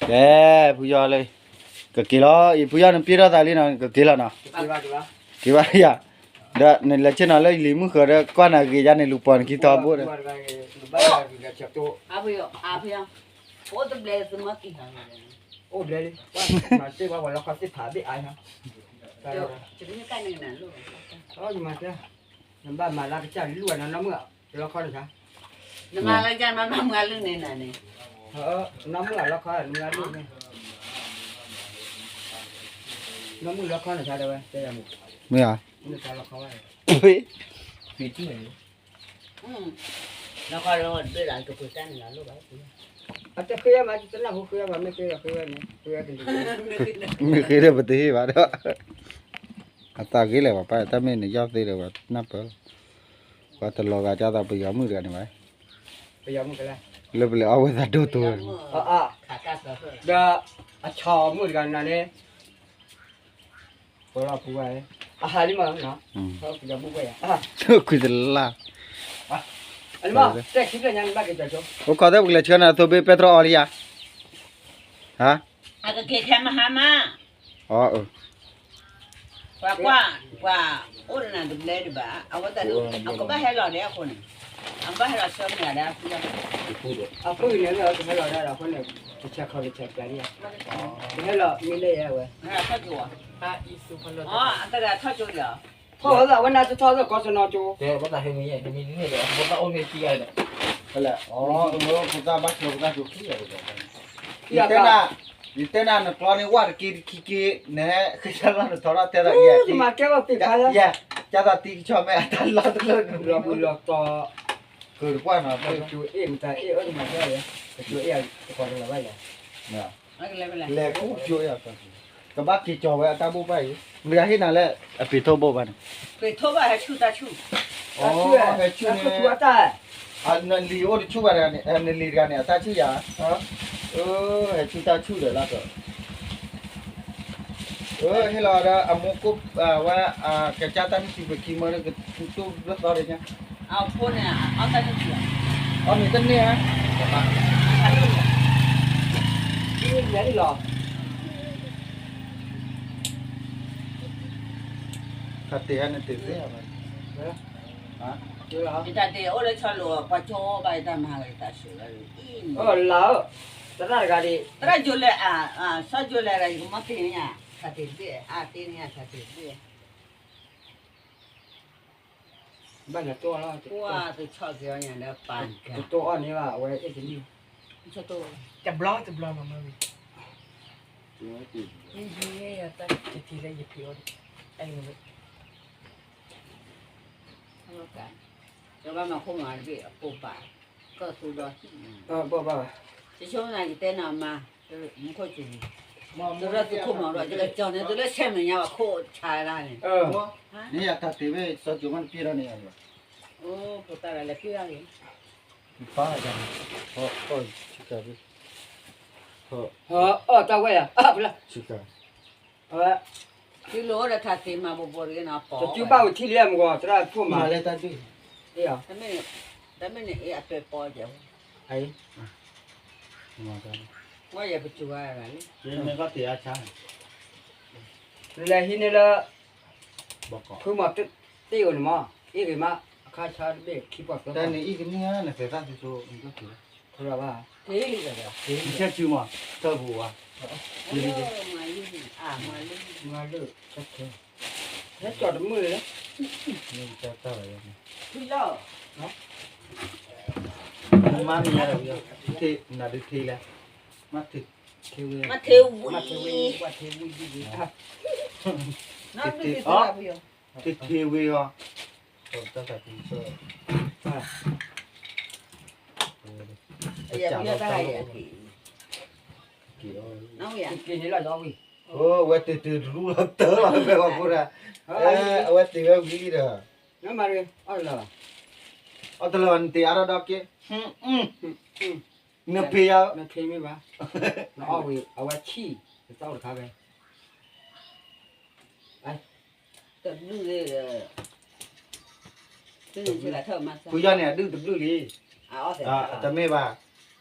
ကဲ, ဖုယီၢ်လၢ, ကက့ၤလီၤ, အံၤဖုယီၢ်နပျဲၢ်ထီၣ်သးလံနီၤ, ကက့ၤလီၤနီၤ, က့ၤဘၣ်ယၤ, ဒီးနလဲၤဆ့ၣ်နီၤလၢယလံၤမုၢ်ဃၢၤဒီး ကွၢ်နၤဂ့ၤယါန့ၣ် လူၤပိာ်နခံထီဘိဒီး, အိၣ်တဘျဲၣ်လံ, မၤတ့ၢ်ဝဲပှၤလီခီသ့ၣ်ဖးဘ့ၣ်အါ, နဘၣ်မၤလၢကစၢ်လူၢ်ဝဲနီၢ်မုၢ်, လီခီန့ၣ်, နမၤလၢကစၢ်မၤမုၢ်အလုၢ်န့ၣ်နၤန့ၣ်, နီၢ်မုၢ်အလီခီ, နမုၢ်အလုၢ်န့ၣ်, နီၢ်မုၢ်လီခီန့ၣ် မ့ၢ်ဧါ, လီခီလီၤတဘ့ၣ်လီၤ, အတဃ့မး, တနၢ်ဟူဃ့ဘၣ်, မ့ၢ်ဃ့ဒီးဃ့ဝဲန့ၣ်, မ့ၢ်ဃ့ဒီးပတဟ့ၣ်ဘၣ်ဒီး, အသးဂ့ၤလၢၤဘၣ်ပၢ်, တၢ်မ့ၢ်န့ၣ်ယီၢ်သ့လၢၤဘၣ်နၢ်ပၢၢ်လီၤ, ပှၤတလီၤဂာ်ကၢ်သးပယီၤမုၣ်တဂၤန့ၣ်ဘၣ်, လၢပလဲၤအီၣ်ဝဲသးဒိၣ်တိၤ, ဒီးအဆီမုၣ်တဂၤန့ၣ်, ပှၤလီၤပူၤဝဲ, အဟးလံမး, ကွံာ်တလၢ်, အိၣ်ခိးသ့ၣ်ပကလဲၤဆှၢနၤသိဘ့ၣ်ပဲတြီအီၤလံယၤ, ဟါ, အကက့ၤခဲမဟါမး, ပှၤကွၢ်, ပှၤအိၣ်တနၤတဘျဲဒံးဘၣ်, အဝဲသတးဒီး အကဘၣ်ဟဲလီၤဒ်အဃိန့ၣ်, အကဘၣ်ဟဲလီၤဆှၢမုၢ်ဂၤဒၣ်ဖုယီၢ်, အပုၢ်န့ၣ်လၢအကဟဲလီၤဒၣ်ဒီးအဃိန့ၣ်, တဆဲးခီၣ်တဆဲးပျၢ်လံယၤ, ကဟဲလီၤမ့ၢ်လၢယၤဝဲ, အတဂၤထီၣ်ကၠိဒီး, ထီၣ်ဝဲဒၣ်အဝဲနါတထီၣ်သၢကီၢ်စနီကၠိ, တဲဝဲသးဟဲမ့ၢ်ယဲၢ်မ့ၢ်န့ၣ်ဒီး ဖိသၣ်အိၣ်မ့ၢ်ခံဂၤဒီး, ဖဲလဲၣ်, ဖိသၣ်ဘၣ်ဆိဖိသၣ်ဆိခံဂၤဒီး, ယတဲနၤ, ယတဲနၤနကျီန့ၣ် ဝၣ်တက့တခံက့, နဟဲဃ့ကၢ်လီၤနထီထီၣ်တဲဒီးအံၤ, ယကၢ်သးတံကဆီမဲအတၢ်လီတလၢနလီၤမုၢ်လီၤတီၤ, ကတကွၢ်နီၤ, ကၠိအ့ၣ်မတၤအ့ၣ်အၢတမၤတဲယၤ, ကၠိအ့ၣ်တကီၢ်တလၢၤဘၣ်ယၤ, လဲၤကၠိအ့ၣ်, ကဘၣ်က့ၤကၠီၤဝဲအတၢ်ဘိၣ်ဘၣ်အံၤ, မတၤဟ့ၣ်နၤလၢအပ့ၤထိၣ်ဘိၣ်ဘၣ်န့ၣ်, ပ့ၤထိၣ်ဘၣ်ဟဲဆူၣ်တၢ်ဆူၣ်, ဟဲဆူၣ်န့ၣ်, နလံၤအိၣ်တဆူၣ်ဘၣ်တဂၤန့ၣ်, နလံၤတဂၤန့ၣ် အတၢ်ဆူၣ်ယၤ, ဟဲဆူၣ်တၢ်ဆူၣ်ဒီးလၢက ဟ့ၣ်လီၤဒီးအမိၢ်ကိၣ်, ဝဲ, ကစၢ်တၢ်နုၢ်ထံပခံမၢလၢကတိၢ်ဘျၢသီဒီးညါ, အဖိန့ၣ်, အီၣ်မ့ၤတန့ၢ်ဧါ, လီၤ, တၢ်တ့ၢ်နတ့ၢ်သ့, တၢ်တ့ၢ်အိၣ်လၢဆီလိၤ ပှၤကၠီဘၣ်တၢ်မၤဂ့ၤတၢ်ဆိးလီၤ, လၢ, သရၣ်တဂၤဒံး, သရၣ်ကၠိလဲၤ, ဆီကၠိလဲၤဒီး ယကမၤတ့ၢ်န့ၢ်ယၤ, တၢ်တ့ၢ်တဘ့ၣ်, အတ့ၢ်န့ၢ်ယၤ တၢ်တ့ၢ်တဘ့ၣ် ဘၣ်နတိၢ်လီၤ, ပှၤတဆီၣ်က့ၤအီၤညါဒီးပာ်, တတိၢ်အီၣ်န့ၢ်ဘၣ် အဝဲအဲၣ်တလံၣ်, တဘျီတဘျီမး, မ့ၢ်ဝံၤ, ယတထံၣ်လၢယဖံးအီၤ, အဲၣ်, ကဘၣ်မၤခိၣ်မၤတဘ့ၣ် အပိာ်ပာ်, ကီၢ်သူဒီးဟံၣ်, ဘၣ်ဘၣ်, ယဆိကမိၣ်ယတဲနၤမါ, မူခိၣ်စူၤ, သုရၢ်သုခိၣ်မၤဒီး ယကကၠီၤန့ၣ် သုလၢဆဲးမဲာ်ညါဘၣ်ခိၣ်ဆါလၢ်န့ၣ်, န့ၣ်ယတၢ်တ့ၢ်ဘ့ၣ် စီၤကၠိၤမးနပျဲၢ်ထီၣ်န့ၣ်ယၤ, အိၣ်ဖိသၣ်လၢပျဲၢ်ထီၣ်န့ၣ်, ပၢ်ယၤန့ၣ်, ဟီၣ်, ဟီၣ်, ဆူၣ်ကၢ်ဘ့ၣ်, ဟီၣ်, အီၣ်တၢ်ဝဲယၤ, ဆူၣ်ကၢ်, အဝဲ, တုၤလီၤအိၣ်ဒီးထးသ့မၤဘိးဘိးတဂ့ၤနီၤ, ပှၤ, ကၠူဘၣ်ဝံၤထံၣ်လံမ့ၢ်ဂီၤ သရၣ်ခိၣ်မၤလၢတၢ်ဒုး, တမ့ၢ်န့ၣ်အ့ၣ်အပဲပီကဲ, ဝဲယပကၠူဝဲဒၣ်လံ, လဲၤဟံးန့ၢ်လၢ, ဖုမၤတ့ၢ်အီၤန့ၣ်မး, အ့ၣ်ဂ့ၤမး, အခါဆါတဘ့ၣ်ခံပီၢ်သၢပီၢ်, တၢ်န့ၣ်အံၤကန့ၢ်ဧါ နသဲးသၣ်သ့ၣ်သိ, ဘၣ်, နဆဲးစုမး, ထၢပူၤဝါ, မၤလၢ, ဟဲကၠီၤတမုၢ်လၢ, မၤမံၤယၤဒီး, နဒုးထံလဲၣ်, မၤထံ, မၤထံဝံၤ, မၤထံဝံၤ, ထံထံဝံၤအီၤ, က့ၤန့ၣ်လီၤ, ဝဲတ့ၢ်တ့ၢ်တရူလီၤတၢ်လီၤ ဖဲပှၤဖိဒၣ်, အဝဲတ့ၢ်ဝဲဝံၤဒီး, အီၣ်တလၢၤဘၣ်, အီၣ်တလၢၤဘၣ်နတ့ၢ်အါထီၣ်ဒီးက့ၤ, နဖံးယၤ, နဖံးမ့ၢ်ဘၣ်, နအီၣ်ဝံၤ အဝဲဆံၣ်, နသီၣ်တခါဖဲ တဘျုးလံ, ဖုယီၢ်န့ၣ် အဒုၣ်တဘျုးလံ, တမ့ၢ်ဘၣ်,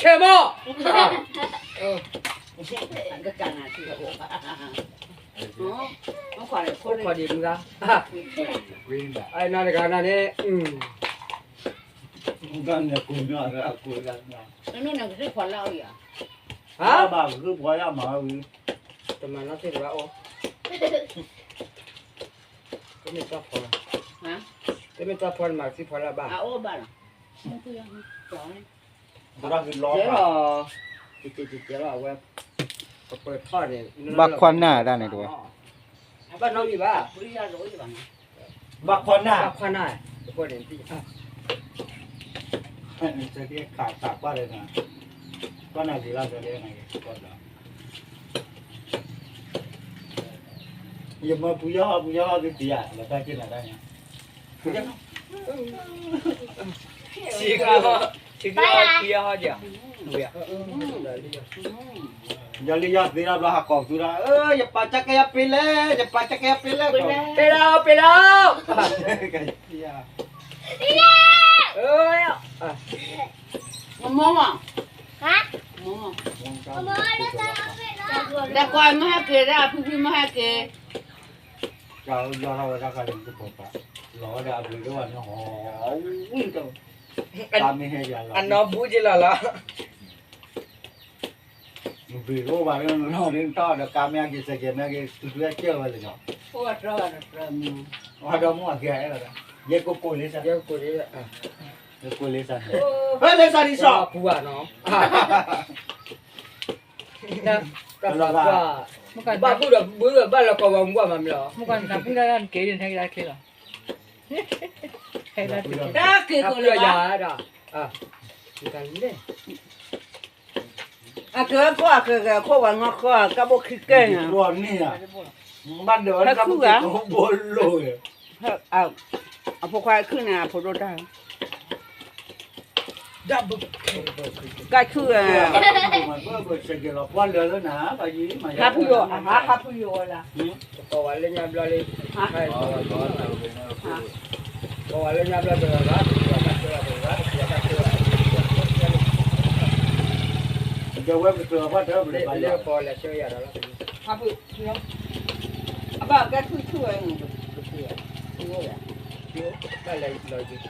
ဆဲးမီၢ်, ကကနၤထံၣ် အိၣ်ခိးဒံးမုၢ်ဂၤ, အဲနၤတဂၤနၤန့ၣ်, ဟါ, တမၤနီၣ်သ့ၣ်တဘၣ်အိၣ်, တမ့ၢ်တၢ်ဖီ, တမ့ၢ်တၢ်ဖီန့ၣ်မၤကသံၣ်ဖီလၢဘၣ်, အအိၣ်ဘၣ်လီၤ, လီၤ, ဝဲ, ပပၢၤထီၣ်န့ၣ်, ဘၣ်ခွါနၢ်တၢ်န့ၣ်တဝဲ, ဘၣ်နီတမံၤဘၣ်, ဘၣ်ခွါနၢ်, ဘၣ်ခွါနၢ်, တပၢၤန့ၣ်, ခးခးကွၢ်လၢနၤ, ကွၢ်နၤဂ့ၤလီၤလၢနၤ, ယမၢပူၤယီၢ်ဟီၣ်ပူၤယီၢ်ဟီၣ်သုတံၤဧါ, လီၤတၢ်က့ၢ်နၤတၢ်ညါ, ဆံးကလီၤ, ဆံးကလီၤပူၤယီၢ်ဟီၣ်ဒံးဧါ, ယီၢ်လံယီၢ်သ့တၢ်ဘျီဟးကိးသူဒၣ်, ယပာ်ကဲကယၤပ့ၤလဲၣ်, ယပာ်ကဲကယၤပ့ၤလဲၣ်, ပ့ၤလီၤ, ပ့ၤလီၤ, မ့ၢ်မီၢ်မး, မ့ၢ်မီၢ်, ဒီးကွၢ်မ့ၢ်ဟဲက့ၤဒၣ် ဖုဖုမ့ၢ်ဟဲက့ၤ, တၢ်လီၤဝဲဒၣ်ခါန့ၣ် ကပၤပၤ, လီၤဝဲဒၣ်အဘျုးဒိၣ်ဘၣ်န့ၣ် ဟီ, တၢ်မ့ၢ်ဟဲယၤလီၤ, အနီၢ်ဘူးက့ၤလီၤလီၤ, မဘျုးဒိၣ်ဘၣ်လၢနီၢ်ဒ်တၢ်ဒီး ကါမ့ၢ်အက့ၤစဲးကဲးမ့ၢ်အက့ၤ သူသူဝဲကဲဝဲလၢၤ, အဒီမုၢ်အက့ၤအဲၣ်လီၤ, ယဲၢ်ကိၢ်ကိၢ်လ့စၢ်, ယဲၢ်ကိၢ်ကိၢ်လ့စၢ်, ယဲၢ်ကိၢ်လ့စၢ်န့ၣ်, လ့စၢ်ဒ်စီၤ, ပူၤဘၣ်နီၤ, တၢ်ဘၣ်, ဘၣ်ဘူၣ်ဒီးဘုဒီးဘၣ်လီၤကီၢ်ဝဲမူဘၣ်မးမ့ၢ်လီၤ, မုၢ်ကနၢ်ဖုလၢနက့ၤန့ၣ် ဟဲက့ၤလီၤ, ဟဲက့ၤလီၤ, တၢ်က့ၤကိးလၢယၤဒၣ်, အကဲကီၢ်အကဲကဲခိၣ်ဝဲငီၢ်ဃီ ကဘိၣ်ခံကဲန့ၣ်, ဘၣ်ဒီးဝဲတၢ်ဘိၣ်ကဲကဘိၣ်လိၣ်, အဖိခွါခုၣ်န့ၣ် အဖိဒိၣ်တၢ် ကၢ်ဆူၣ်, ဟးဖုယိာ်, ဟးဖုယိာ်ဝဲလၢ, ကိးဝဲလၢညါဘျီလံ, ကိးဝဲလၢညါဘျီတဂၤဂၤ, တဂၤဘၣ်တဂၤ, တဂၤဘၣ်တဂၤ, ဒီးဝဲပတဂၤဘၣ်တဂၤ, လၢကီးလဲၤဆၢယၤဒီးလီၤ, ဟးဖု, အဘၣ်ကဲဆူၣ်ဆူၣ်ဝဲန့ၣ်, တၢ်လဲၤလီၤယံၤ,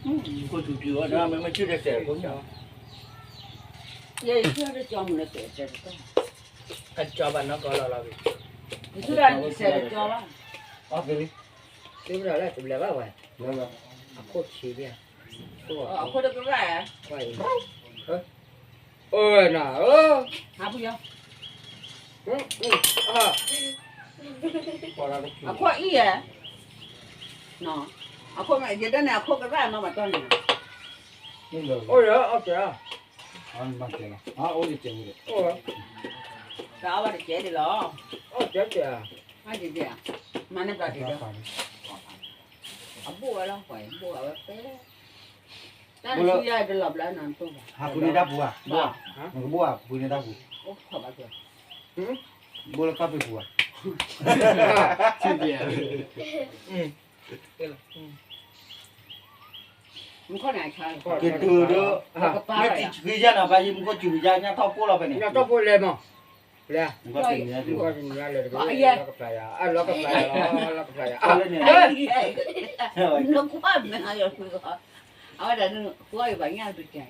ခိၣ်ဆူၣ်ဆူၣ်ဝဲဒၣ် မ့ၢ်မ့ၢ်ဆူၣ်တစဲးဖိ, ယဲယဆူၣ်တကၠီမနုၤကဲ, ကၠီဘၣ်နီၢ်ကီၢ်လီၤလီၤ, ယဆူၣ်တစဲးတကၠီဘၣ်, သ့ၣ်ဖဒၣ်လၢတဘျဲးဘၣ်ဝဲ, အခိၣ်ဆံးဒံး, အခိၣ်တကရၢ်, အၢနၤဧၢ, ဟးဖုယီၤ, အခိၣ်အံၤဧါ, အခိၣ်မ့ၢ်ယဒၣ်န့ၣ် အခိၣ်ကရၢ်နီၤဘၣ်တီၢ်န့ၣ်, အိၣ်ဒီးအီၣ်ကဲ, တၢ်အီၣ်ဘၣ်တကဲဒ်လီၤ, အီၣ်ကဲကဲ, မၤန့ၢ်ပျၢ်က့ၤဒီး, အဘိၣ်ဝဲလီၤ, ဘိၣ်ဝဲဖဲ, တၢ်နဆူယၤတလီၤဘျီနၤတအိၣ်ဘၣ်, ဟးဖုန့ၢ်တၢ်ပူၤဧါ, နကဘိၣ်ဧါ ဖုန့ၢ်တၢ်ပူၤ, အိၣ်ခိးဘၣ်ကဲ, ဘိၣ်လၢကီၢ်ဖံးပူၤဧါ, က့ၤတုၤဒီး, မ့ၢ်တံၤဃ့ယဲၢ်နၤဘၣ်ယံၤ မူခိၣ်စူၤယါညါထီၣ်ပိၢ်လီၤဖဲန့ၣ်, ညါထီၣ်ပိၢ်လဲၤမး, လဲၤ, မူခိၣ်စူၤယါလဲၤတက့ၢ်, လီၤကပျၢ်ယၤ, အလီၤကပျၢ်ယၤလီၤ, လီၤကပျၢ်ယၤ, နကွၢ်မ့ၢ်အယီၤကွံာ်, အဝဲဒၣ်နကွၢ်ယဘၣ်ညၣ်တကဲ,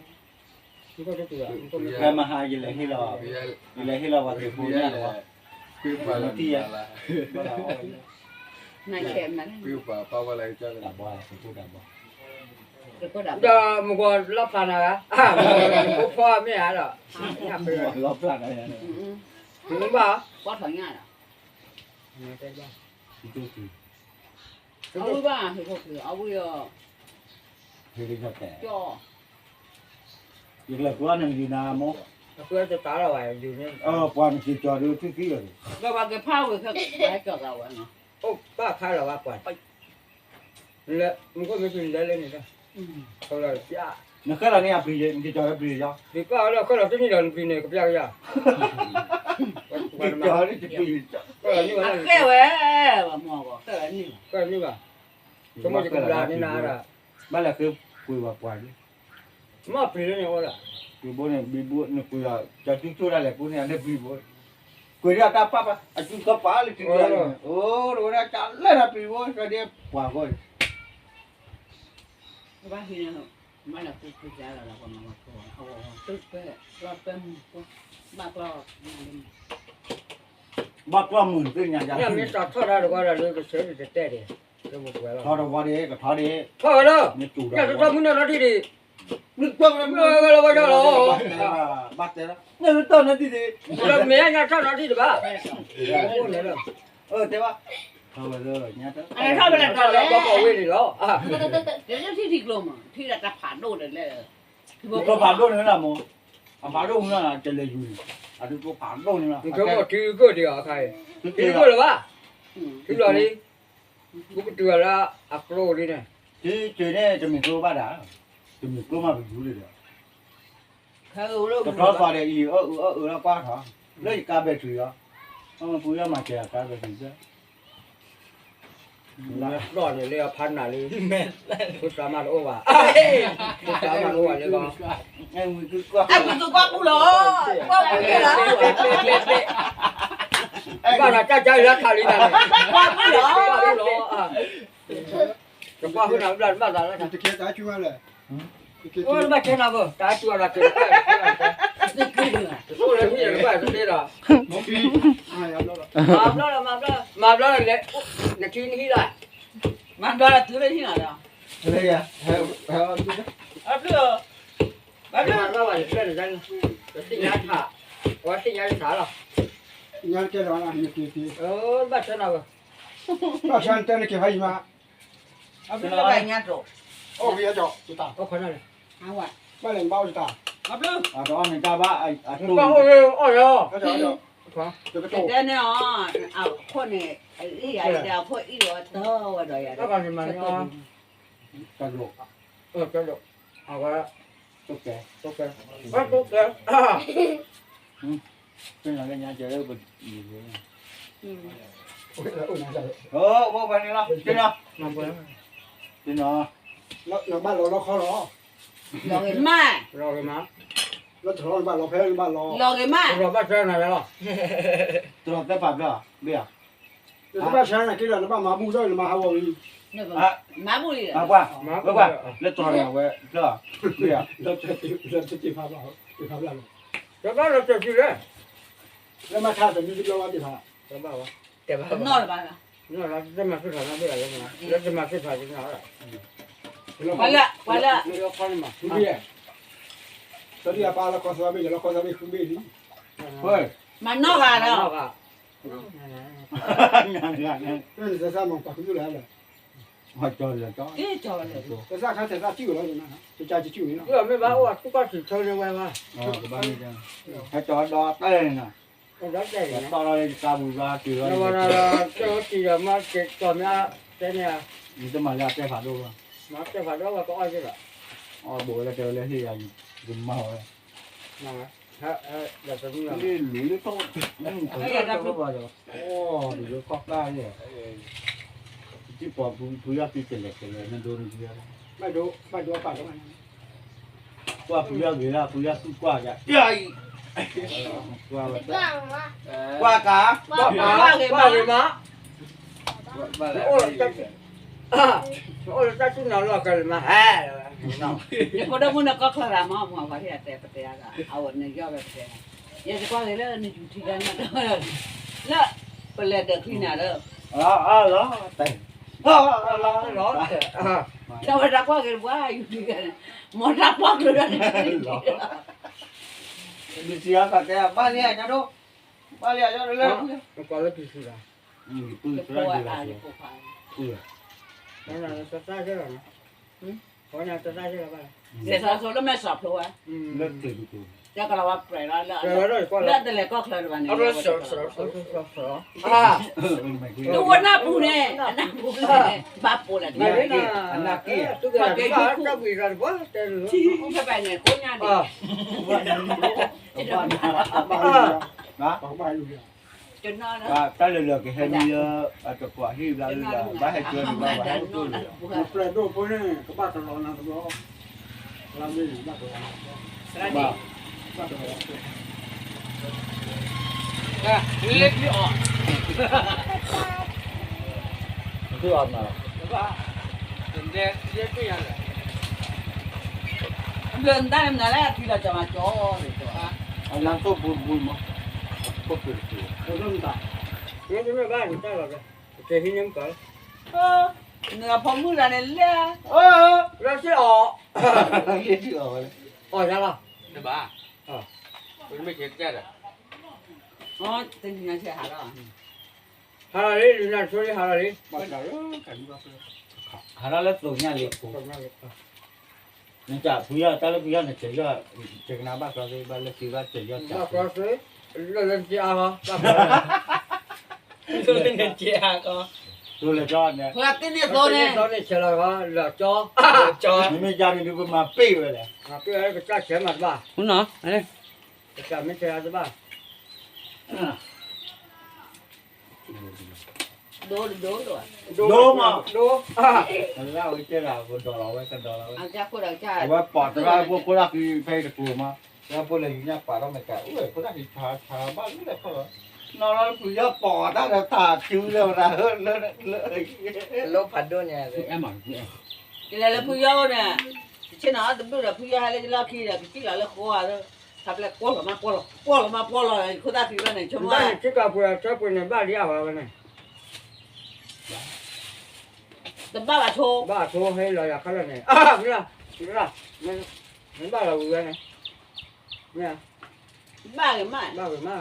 မဟါယလဲၤဟ့ၣ်လီၤ, ယလဲၤဟ့ၣ်လီၤပှၤသုးဖိညၣ်လီၤ, တံၤယါ, ပှၤပာ်ဝဲလၢကစၢ်လၢ, ဒီးမုၢ်ကီၤလီၤဖျါနၤဧါ, မုၢ်ကီၤဖိဖီမ့ၢ်ဧါဒီး, လီၤဖျါနၤ, မုၢ်ဘၣ်, ပှၤထီၣ်ညၣ်ဒီး, အဝဲဘၣ်, အဝဲ, ယကလဲၤကွၢ်နၤယူၤနၤမိၢ်, ပှၤနက့ၤကၠီၤဒီး ထံၣ်သံလီၤ, ဘၣ်က့ၤဖးဝဲခဲ, အိၣ်ဘၣ်ခါလီၤဘၣ်ပှၤ, လၢမူခိၣ်မ့ၢ်ပျံၤလဲၤလၢန့ၣ်, နဃဲလီၤန့ၣ်အပျံၤ, နက့ၤကၠီၤလၢပျံၤယီၤ, ဃဲလီၤတနံၣ်ဒီးနပျံၤန့ၣ် ကပျၢ်ကယၤ, က့ၤကၠီၤလၢပျံၤ, ဃဲဝဲ, ဃဲန့ၣ်ဘၣ်, ဆိကမိၣ်ယကဘျါန့ၢ်နၤဒီး, ဘၣ်လဲၤဃ့ကွံာ်ဝဲပှၤန့ၣ်, မ့ၢ်ပျံၤလၢန့ၣ်အိၣ်လီၤ, ပျံၤဘိန့ၣ် ဘံဘူနကွံာ်လီၤ, ကၠီၤကၠူကၠိဒၣ်လဲာ်ပူန့ၣ် အန့ၣ်ဘံဘူ, ကွဲးဒၣ်တၢ်ပာ်ပာ် အစုကပာ်လၢတုၤလၢန့ၣ် အိၣ်တဝဲဒၣ်ကလဲၣ်တၢ်ပံၤဝဲ ကဒဲပှၤဂီၢ်အံၤ ဘၣ်ဟံးန့ၣ် မ့ၢ်လၢပူၤပူၤစါလီၤလီၤ ပှၤမၤဝဲဖိ အဝဲ တုၢ်ပဲ ကျီၢ်ပဲမုၢ် ဘၣ်ကျီၢ် ဘၣ်ကျီၢ်မုၢ်သ့ၣ်ညါ မ့ၢ်တၢ်ထီၣ်တၢ်တကွၢ်ဒီးလၢကဆၢထၢၣ်တတဲဒံး ထီၣ်တဝီဒံး ကထီဒံး ထီၣ်ဝဲလၢ ညၣ်တထီၣ်မုၢ်နီၢ်နီၢ်ထံၣ်ဒံး မုၢ်နီၢ်နီၢ်လၢဘၣ်လီၤ ဘၣ်တဲ ညၣ်တထီၣ်နီၢ်ထံၣ်ဒံး မ့ၢ်ညၣ်ထီၣ်နီၢ်ထံၣ်ဒံးဘၣ် အၢ တဲဘၣ် ထီၣ်ဝဲလၢ ညၣ်တထီၣ် ထီၣ်ဝဲလၢ ဘၣ်ကီၢ်ဝ့ၢ်န့ၣ်လီၤ ထံထံကျိမး ထံဒၣ်တၢ်ဖးဒိၣ်ဒီးလဲၣ် ကျိဖးဒိၣ်န့ၣ်လီၤမး အဖးဒိၣ်မး တလဲၤယူၤန့ၣ် အဒုကျိဖးဒိၣ်န့ၣ်လီၤ နကဲမီၢ်ထံဂိၢ်ဒံးအီၤအခါအံၤ ထံဂိၢ်လၢၤဘၣ် ထံလီၤလံ ပကတုၤအီၤလၢအကျိလံန့ၣ် ထံက့ၤန့ၣ် တမ့ၢ်ကျိဘၣ်ဒၣ် တမ့ၢ်ကျိမးပယူၤလံဒီး တထီသီဒီးအံၤ အၢအၢအၢလီၤကွၢ်ထီၣ် လၢယကါဘဲထရံလီၤ အမ့ၢ်ပူၤယီၢ်မၤစၢၤအကါဘဲထရံ လၢပျီၢ်န့ၣ်လၢအဖးနးလံ ဖိသၣ်မးတအိၣ်ဘၣ် ဖိသၣ်မးတအိၣ်ဘၣ်လၢကီၢ် အဲ မုၢ်ကကွၢ်ပူၤလီၤ ကွၢ်ပူၤလီၤ ဘၣ်ဒီးတၢ်ကါလၢခါလံနၤန့ၣ် ကွၢ်ပူၤလီၤ ကကွၢ်ဃုနၤဘျီတဘၣ်သးလၢ တကဲတၢ်ကၠူဝဲလဲၣ် အိၣ်တဘၣ်ကဲနၤဘၣ် တၢ်ကၠူဝဲဒီးကဲ တဆိလၢမ့ၢ်တဘၣ်တသ့ဒီး မၤဘျီလီၤ မၤဘျီလီၤ နထံနဟံၣ်လီၤ မၤဘျီလီၤတုၤလၢဟံၣ်လီၤ အဘျုး ဘၣ်ဘျုး သ့ၣ်ညါထး ဝဲသ့ၣ်ညါထးလီၤ ညါကဲလီၤ ဘၣ်ဆၢနၤဘၣ် ဘၣ်ဆၢနတဲနကဲဖးယံၤမး အဘျုးလၢဘၣ်ညါတိၤ အိၣ်ဝံၤအီၤ တၢ် အိၣ်ခီနၤလဲၣ် ဘၣ်လဲၣ်နဘၣ်အိၣ်တၢ် အဘျုး အတအီၣ်န့ၣ်တၢ်ဘၣ် အတိၢ် အီၣ်လီၤ တကတိၢ် တဲန့ၣ်အီၤ အခိၣ်န့ၣ် အအံၣ်ယၤဒီးအခိၣ်အံၣ်လီၤတၢ်ဝဲဒီးယၤ တၢ်ဒိၣ် တၢ်ဒိၣ် အဝဲ တိၢ်ကဲ တိၢ်ကဲ ဘၣ်တိၢ်ကဲ သ့ၣ်ညါလၢညါကဲလၢပ အိၣ်ဖဲန့ၣ်လီၤ သ့ၣ်ညါ သ့ၣ်ညါ နဘၣ်လီၤလီခီလီၤ လီၤဂ့ၤမး လီၤဂ့ၤမး လၢတလီၤနဘၣ်လီၤဖဲနဘၣ်လီၤ လီၤဂ့ၤမး တလီၤဘၣ်ဆၢနၤလီၤ တလီၤသဲပာ်ဖျါ ဘ့ၣ်ဧါ နတဘၣ်ဆၢနၤက့ဒီး နဘၣ်မၤဘူၣ်ဒီးနမၤဟးဂီၤလံ မၤဘူၣ်လံ မၤပှၢ် မၤပှၢ် လၢတလီၤန့ၣ်ဝဲ ဖျါ ဘ့ၣ်ဧါ လၢတက့ၤဖးဘၣ် က့ၤဖးဘၣ်လီၤ တဘၣ်လီၤတၢ်စုလဲၣ် လၢမၤထါတမံၤတဘျီဝဲက့ၤဖး တဘၣ်ဝဲ တဘၣ်နီၢ်တဘၣ် နီၢ်လီၤ တမၤသုထီၣ်နီၢ်ဘ့ၣ်လီၤ လၢတမၤသုထီၣ်နီၢ်ဘ့ၣ်လီၤ ပှၤလၢ ပှၤလၢ ဖုဘ့ၣ် စီၤဒံအပၢ်လီၤခီသီဘ့ၣ် ယလီၤခီသီဘ့ၣ်ဖုဘ့ၣ်လံ မၤနီၢ်ဂၤလီၤ မၤနီၢ်ဂၤ သးစၢ်မၤပှၤကလုာ်လၢ်လၢ် ကဲကၠီလၢ် သးစၢ်ခါသးစၢ်စုၣ်လီၤ တကးစုၣ်န့ၣ်လီၤ မ့ၢ်ဘၣ်အိၣ်အသူၣ်ကီၢ်ဆံးထၢလၢဝဲဘၣ် ဟဲကၠီဒီးတဲန့ၣ် ဒီးတဲန့ၣ် တီၢ်လီၤယကါပူၤဘျီတုၤလီၤ နဝၤနၤဒီး ကၠီကၠီဒီးမ့ၢ်ကဲကၠီမ့ၢ် တဲန့ၣ် နတမၤလၢအတဲဖးဒိၣ်ဘၣ် မၤတဲဖးဒိၣ်ဝဲကအီၣ်ယဲၢ်လီၤ အီၣ်ဘိးလၢတဲဝဲလၢဟ့ၣ်ယၤ ယမၤဝဲ မၤဝဲ ဟဲ ဟဲ ဒီးတမံၤလီၤ အိၣ်ဒီးကီၢ်ကၢ်ယဲၢ် တံၢ်ပိာ်ဖုယီၢ်ကံကလဲာ်ကလဲာ် နဒိနဒံ ဘၣ်ဒိ ဘၣ်ဒိပာ်ဒိ ကွၢ်ဖုယီၢ်ဂ့ၤလၢ ဖုယီၢ်သူၣ်ကွၢ်ယၤ ကွၢ်ဝဲ ကွၢ်ကါ ကွၢ်ဂ့ၤမး အိၣ်လၢတၢ်စူၢ်နာ်လီၢ်ကလဲာ်မး ဟဲ ယဖိဒိၣ်မုၣ်န့ၣ်ကီၢ်ချၢရၤမး မ့ၢ်ပှၤဟ့ၣ်အတဲပတဲအဂၤ အဝဲန့ၣ်ယီၢ်ဝဲပတဲ ယကကွၢ်က့ၤလၢနယူၤထံဂၤန့ၣ် လၢ ပလဲၤဒၢးချံနၤလၢ လီၤ လီၤ လီၤ ဒီးဝဲတၢ်ကွၢ်က့ၤတပှၢ်ယူၤထံဂၤန့ၣ် မ်တၢ်ကွၢ်က့ၤဒီးနယူၤထံ ဘၣ်လံညါဒိၣ် ဘၣ်လံညါဒိၣ်လၢ ကွၢ်လၢပံၤဆံးဘၣ် ပှၤ တသၣ်ယဲၢ်လီၤ ပှၤတသၣ်ယဲၢ်လီၤဘၣ် စဲးစီၤစိလၢမဲာ်စီၤဖျိဝဲ လၢတက့ၤ တဲကလီၤဝဲပြဲးလီၤလၢ လၢတလဲၤကီၢ်ချၢတဘၣ်န့ၣ် တဝဲနၢ်ပူၤန့ၣ် အနၢ်ပူၤန့ၣ် ဘၣ်ပိာ်လၢတက့ၢ် အနၢ်က့ၢ် ပှၤကဲယူၤခူၣ် ထံဖဲဘၣ်န့ၣ် ကိးညါဒံး တနီၤ တၢ်လၢလၢကဟဲမံလၢ အတကွၢ်ဟံၣ်ဘျါလၢ ဘၣ်ဟဲကၢန့ၣ်ဘၣ်ဝဲဟဲဒိၣ်လၢ နပြဲးဒိၣ်ဖိန့ၣ် ကဘၣ်ကလီနၤတဘျီ လါမ့ၢ်ဘၣ်ကလီ ဘၣ်ကလီ လ့ၣ်အီၣ်, လ့ၣ်အီၣ်နၤ, ဘျၢနတၢ်န့ၣ်မနုၤလဲၣ် အထံလီၤကၠီၤမၤကၠီၤန့ၣ်, အလၢသိၣ်ဘူးဘူးမး, အဖိၣ်ကတၢၢ်, မ့တမ့ၢ်ဘၣ်နတၢ်လီၤ, ကဟံးန့ၢ်မကီၢ်, နအဖိမုၣ်လၢန့ၣ်လဲၣ်, လၢစ့ၢ်အီၤ, လ့ၣ်အီၣ်ဝဲ, အီၣ်ယါလီၤ, တဘၣ်, မ့ၢ်ကဲကဲဒီး, တနံၤညါဆဲးဟးလီၤ, ဟးလီၤလံ လံနၤဆိလံ ဟးလီၤလံ, ဟးလီၤလၢသိညါလံ, နကဖုယီၢ် တၢ်လၢဖုယီၢ်န့ၣ် စဲးယီၢ်, စဲးကနါဘၣ်ကျီသ့ ဘၣ်လၢဖုဘၣ်စဲးယီၢ်, ဘၣ်ကျီသ့, လၢလၢနက့အါလီၤ, ဘၣ်ကျီ, နက့အါကီ, တိၤလဲၤကျီန့ၣ်, သန့ၢ်သီန့ၣ် ဆဲးလီၤဂီၤ လၢကၠီ, မ့မ့ၢ်ယၤန့ၣ်ဒုး ပမၤပ့ၢ်ဝဲလဲၣ်, မၤပ့ၢ်ဝဲကစၢ်ဆဲးမၤတဘၣ်, ကစၢ်မ့ၢ်ဆဲးတဘၣ် ဒိမး, ဒိ, လၢဝဲကဲဒၣ် ကဒီးလီၤဝဲ ကဒီးလီၤဝဲ, အဝဲပိာ်တရၣ်ဖိခိၣ်တၢ်ဃံဖဲအံၤတကိၤမး, တရၣ်ဖိလဲၤယူၤညၣ်ပာ်ထီၣ်မဲာ်ကး အိၣ်ဝဲခိၣ်တၢ်ဃံဆါဆါဘၣ်လၢလဲၣ်ခီလီၤ, နီၢ်လီၤဖုယီၢ်ပိာ်တၢ်ဒီးတၢ်စုလၢဝဲဒၣ်လၢ, လၢဖးဒိၣ်န့ၣ်, ကလဲၤလၢဖုယီၢ်အိၣ်န့ၣ်, တဆ့ၣ်နီၤအီၣ်တဘျုးဒီး ဖုယီၢ်ဟဲလၢယလီၢ်ခံဒီး ကစံၣ်လီၤလၢဃီဧါ, ထးပျဲၢ်ကွီၢ်လီၤမးကွီၢ်လီၤ ကွီၢ်လီၤမးကွီၢ်လီၤ ခိၣ်သၣ်ဃံဘၣ်န့ၣ် ဆိကမိၣ်, ထံကီၢ်ပှ့ၤအဆၢပှ့ၤန့ၣ် ဘၣ်လံအဝဲန့ၣ်, တဘၣ်ဘၣ်ဆိ, ဘၣ်ဆိဟဲလီၤယၤခီလၢာ်န့ၣ်, မ့ၢ်, မ့ၢ်ဘၣ်လီၤဝံၤဝဲန့ၣ်, မ့ၢ်, ဘၣ်ဂ့ၤမး, ဘၣ်ဂ့ၤမး,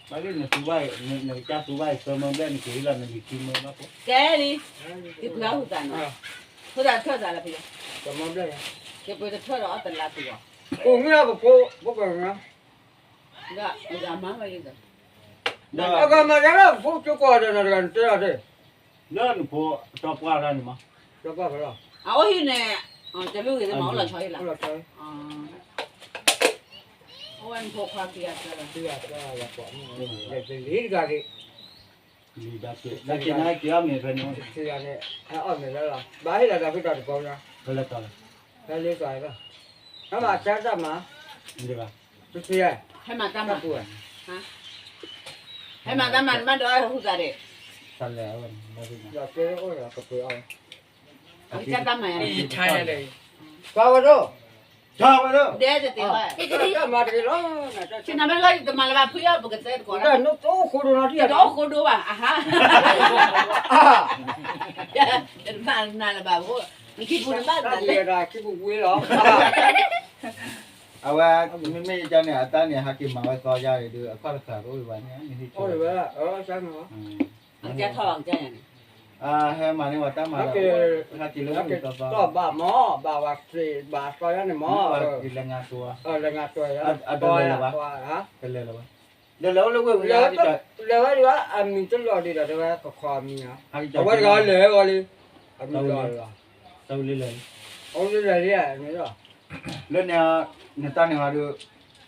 ဘၣ်လံနသူဘၣ်, နကစၢ်သူဘၣ်အံၤ သၢမၢဘျဲၣ်နက့ၤလီၤ နလံၤခံမၢဘၣ်ဖိ, ကဲလံ, က့ၤပှ့ၤအီၣ်ဟုသးနီၤ, ဟုသးထၢၣ်သးလၢဖဲ, သၢမၢဘျဲၣ်, က့ၤပှ့ၤတထၢၣ်ဒီးအီၣ်တလါပှ့ၤအီၤ, ကိးမ့ၢ်အီၤပဖိ, ပဖိကညီ ဒီးအဂၤမၤယါလၢဖိကၠိကိးဂၤဒဲးနီၤတဂၤနတဲအီၤသ့ၣ်, လၢနဖိ, တီပှၢ်တၢ်န့ၣ်မး, တီပှၢ်ဖဲလီၤ, အအိၣ်ဟံၣ်န့ၣ်, တလူၢ်ဂ့ၤသ့ၣ်မးအိၣ်လီၤဆီဟံၣ်လီၤ, အိၣ်ဝဲနဖိခွါခံဂၤသၢဂၤ, ခံဂၤသၢဂၤယၤပှၤမုၣ်, လံတဂၤဂ့ၤ, လံတဂၤန့ၣ်, အီၣ်မ့ၤလၢလီၤ ဘၣ်ဟ့ၣ်လီၤဒီးဖုတီၤတကိးညါ, ဖဲလၢတီၤလီၤ, ဖဲလၢတီၤလီၤ, ဟဲမၤတၢ်မၤ, တသ့, ဟဲမၤတၢ်မၤ, ဟဲမၤတၢ်မၤ နဘၣ်ဒီးအီၣ်ဟုသးဒံး, တၢ်လဲၤ, ကပှ့ၤအီၣ်, အကစၢ်တၢ်မၤယၤ, ဆါဝဲဒိၣ်, ဆါဝဲဒိၣ်, ဒဲတသ့ဘၣ်, တၢ်မၤတဂ့ၤလီၤ, ဆ့နၤမ့ၢ်လီၤ ယတမၤလၢၤဘၣ် ဖုယီၢ်ပကတဲတကိးလၢ, တအိၣ်ဃိဒိနီၤ တအိၣ်ဃိဒိဘၣ် အဟါ, တဘၣ်နၤလၢၤဘၣ်ဖိ, နခံပူၤနဘၣ်နၤလၢ, ခံပူၤဝံၤလီၤ, အဝဲ, မ့မ့ၢ်ယကန့ၣ် အတၢ်န့ၣ် ဟးက့ၤမၤဝဲသီယါန့ၣ်ဒီး အခီၣ်တဃာ်ကအိၣ်ဝဲဘၣ်န့ၣ် နဟ့ၣ်ဆိဝဲ, အကဲထီၣ်ဘၣ်ကစၢ်ယၤန့ၣ်, ဟဲမၤန့ၢ်ဝဲတၢ်မၤ, ဟဲက့ၤလၢဝံၤသီသီ, ဘၣ်မၤ, ဘၣ်ဝဲသ့ၣ်ဘၣ်သီယါန့ၣ်မၤ, လဲၤငါတိၤ, လဲၤငါတိၤ, တလဲၤလၢၤဘၣ်, တလဲၤလၢၤဘၣ်, ဒီးလဲၤအိၣ်လၢဝ့ၢ်ဝံၤလၢ, လဲၤဝဲဒံးဘၣ် အမံၤတလီၤဒံးဒီး တဲဝဲကခီအမံၤဧါ, အဝဲတဂၤလဲၤဂီၤလံ, အမံၤလီၤ, တဝံၤလံလဲၤ, အဝဲလဲၤလံ, လၢန့ၣ်, နတၢ်န့ၣ်ဟီဒီး,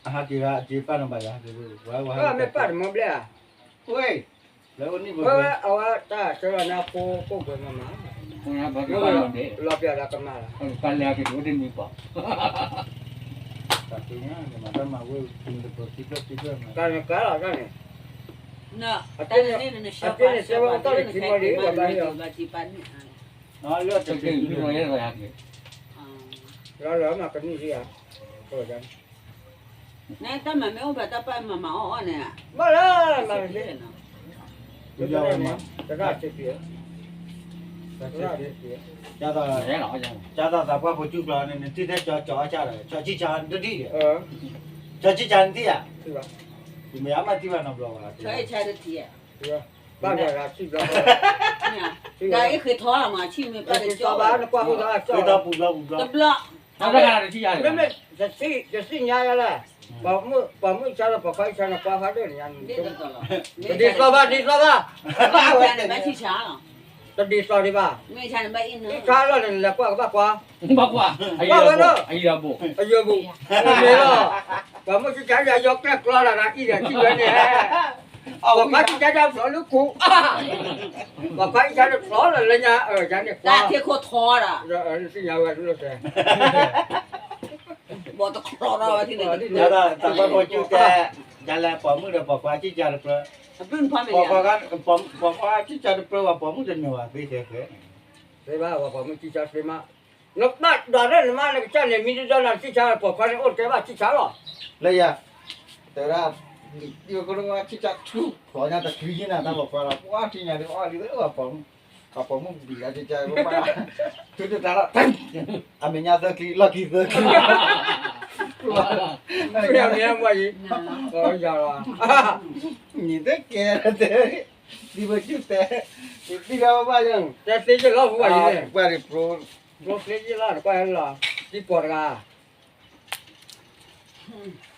အဟးက့ၤဂၤအက့ၤပာ်နဘၣ်ယၤဟးက့ၤ, မ့ၢ်ပာ်တမီဘျဲၣ်ဧါ, ဝဲ, လၢအိၣ်နံၣ်ပဝဲ, အဝဲတၢ်ဆၢလီၤန့ၣ်အဖိကိၣ်ပှဲၤမးမး, လီၤပျးဒီးကမၣ်လီၤ, တၢ်န့ၣ်ကါလီၤတၢ်န့ၣ်, အကဲန့ၣ်တဲဝဲတၢ်န့ၣ်ခံမီလံ, လီၤလၢမၤကနံၣ်ဒံးဧါ, န့ၣ်, တၢ်မၤမ့ၢ်အိၣ်ဖဲတၢ်ပာ်မၤမၤအီၣ်အီၣ်န့ၣ်, ဘၣ်လၢ, တၢ်, တၢ်သးပှၢ်ဖိကၠူကျီန့ၣ် နထံၣ်ထဲကၠီကၠီအီၣ်ဆၣ်ဒီး ကၠီဆံၣ်ဆါတထံၣ်ဒီး, ကၠီဆံၣ်ဆါနထံၣ်ဧါ, ယမ့ၢ်အါမးထံၣ်ဘၣ်နီတဘျီဘၣ်, ဘၣ်ဘၣ်ဆံၣ်ဘျီ, ဃ့ထီၣ်ဘၣ်နကွၢ်, ဃ့ထီၣ်ပူၤဘျီပူၤဘျီ, တဘျီ, မ့မ့ၢ်, တသ့ၣ်ညါယၤလဲၣ်, ပှၤမုၣ်ဆါဒီးပှၤခွါဆါန့ၣ်ကွၢ်ဖးဒိၣ်န့ၣ်, တဒ်သိးဘၣ် ဒ်သိးဘၣ်, တဒ်သိးဒံးဘၣ်, အံၤဆါလီၤန့ၣ် လဲၤကွၢ်ကဘၣ်ကွၢ်, ဘၣ်ကွၢ်, အယၢၤဘူး, အယၢၤဘူး, မ့ၢ်လီၤ, ပှၤမုၣ်ဆါယၤယီၤကျဲၣ်ကျီလၢအံၤဒီးထံၣ်ဝဲန့ၣ်, ပှၤခွါဆါတၢ်ဖျိးလၢခိၣ်, ပှၤခွါဆါတဖျိးလၢလၢညါ, ယၤန့ၣ်ကွၢ်, သ့ၣ်ညါဝဲဒၣ်, ဘီတချီထီၣ်ဝဲ, တၢ်ပှၤဖိကၠူတဲ, ဒ်လဲၣ် ပိာ်မုၣ်ဒီးပိာ်ခွါစံၣ်ကါတပြၢ, ပိာ်ခွါ, ပိာ်ခွါစံၣ်ကါတပြၢဘၣ် ပိာ်မုၣ်တနၢၤဘၣ်သ့ခဲခဲ, သ့ဘၣ် ပိာ်မုၣ်စံၣ်ကါသ့မး, နဘၣ်ဒွးရဲၣ်နမါနကစၢ်န့ၣ် မ့ၢ်တဒၢနၤစံၣ်ကါ ပိာ်ခွါန့ၣ်အိၣ်တကဲဘၣ်စံၣ်ကါလီၤ, လၢယၤ, တဲဝဲဒၣ်, ယကစံၣ်ကါထူ, ပှၤညါတချုးယံၤနၤ တၢ်ပိာ်ခွါလီၤ ပှၤထံၣ်ညါဒ်အီၣ်လံ ပိာ်မုၣ် အပိာ်မုၣ်ဘံၣ်အါကကါဘၣ်, ထုတတၢ်လီၤ, အမဲာ်ညါသၢချံ လီၢ်ခံသၢချံ, မ့ၢ်အံၤ, ယၤလီၤ, နံၤသကဲတဲ, ဒ်ပစုတဲ, ယသံလီၤဘၣ်ယၤ, တဲသ့ယလီၤ ပှၤယၤ, ပှၤန့ၣ်, ကျိချ့ယလီၤတကွၢ်လီၤ, ဒ်ပိာ်တဂၤ